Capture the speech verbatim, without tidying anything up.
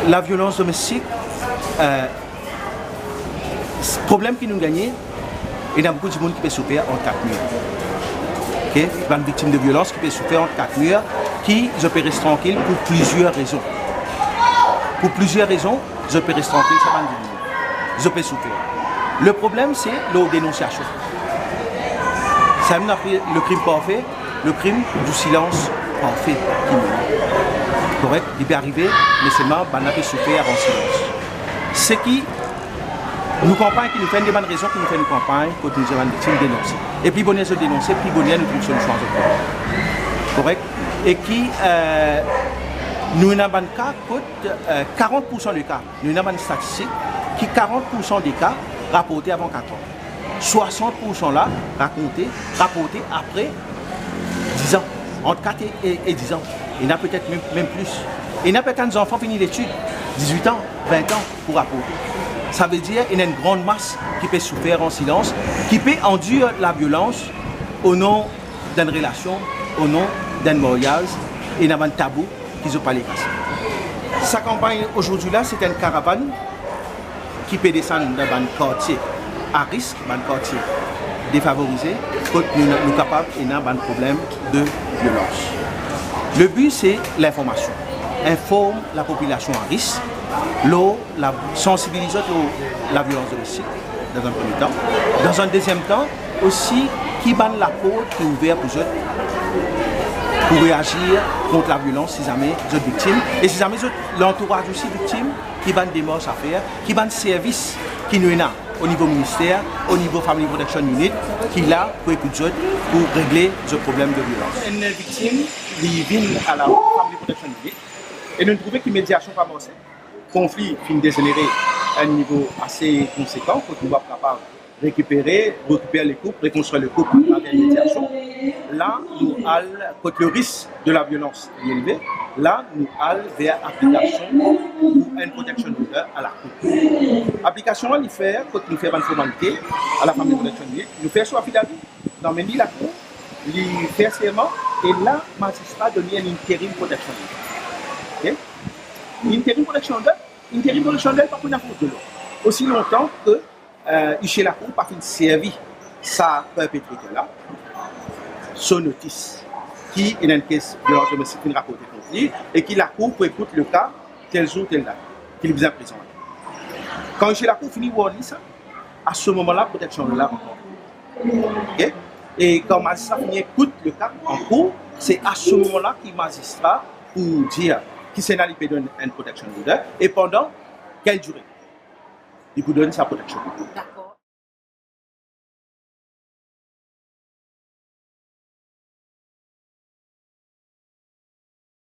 Laviolans domestik, eh, problem ki nou gagne, ena boukou dimoun ki pe soufer ant kat mir. Ok? Bann viktim de violans ki pe soufer ant kat mir, ki zot pe res trankil pou plizier rezon. Pou plizier rezon, zot pe res trankil, sa bann dimoun. Zot pe soufer. Le problem, se lor denonsiasion. Samem nou apel le krim parfe, le krim di silans parfe ki nou. Korek? Li pe arive, me selman bannla pe soufer an silans. Seki nou kanpagn ki nou fer, enn de bann rezon ki nou fer nou kanpagn, kot nou dir bann viktim denonse. E pli boner zot denonse, pli boner nou trouv solision a zot problem. Korek? E ki, eh, nou ena bann ka kot, eh, karant poursan de ka, nou ena bann statistik ki karant poursan de ka raporte avan kat an. Swasant poursan la rakonte, raporte apre diz an, ant kat e, e, e diz an. Ena petet mem, mem plis. Ena petet enn zanfan fini letid, dizwit an, vin an, pou raporte. Savedir ena enn gran mas ki pe soufer an silans, ki pe andir laviolans o non d'enn relasion, o non d'enn maryaz, ena bann tabou ki zot pa le kase. Sa kanpagn ozordi la, se enn karavann ki pe desann dan bann kartie a risk, bann kartie defavorize, kot nou, nou kapav ena bann problem de violans. Le bi, se linformasion. Inform lapopilasion a risk lor la, sansibiliz zot lor laviolans domestik, dan enn premie tan. Dan enn deziem tan, osi, ki bann laport ki ouver pou zot, pou reazir kont laviolans, si zame zot viktim, e si zame zot lantouraz osi viktim, ki bann demars a fer, ki bann servis ki nou ena o nivo minister, o nivo Family Protection Unit, ki la pou ekout zot, pou regle zot problem de violans. Enn viktim, li vinn a la Family Protection Unit, e nou trouve ki mediasion pa marse, konfli finn dezenere a enn nivo ase konsekan, kot nou pa kapav rekipere, rekiper lekoup, rekonstrir lekoup atraver mediasion. La, nou al kot le risk de laviolans li elve, la, nou al ver aplikasion pou enn protection order a lakoup. Aplikasion la, li fer kot nou fer bann formalite a la Family Protection Unit, nou fer so afidavi, nou amenn li lakour, li fer serman, e la, mazistra donn li enn interim protection order. Ok? Interim protection order, interim protection order pa pou ena fors de lord. Osi lontan ke, eh, isie lakour pa finn servi sa perpetrater la so notis ki ena enn kes violans domestik finn raporte kont li, e ki lakour pou ekout le ka tel zour, tel dat, ki li bizin prezant. Kan isie lakour fini word li sa, a se moman la, protection order la ankor. Ok? E kan mazistra fini ekout le ka an kour, se a se moman la ki mazistra pou dir kisannla li pe donn enn protection order e pandan kel dire li pou donn sa protection order.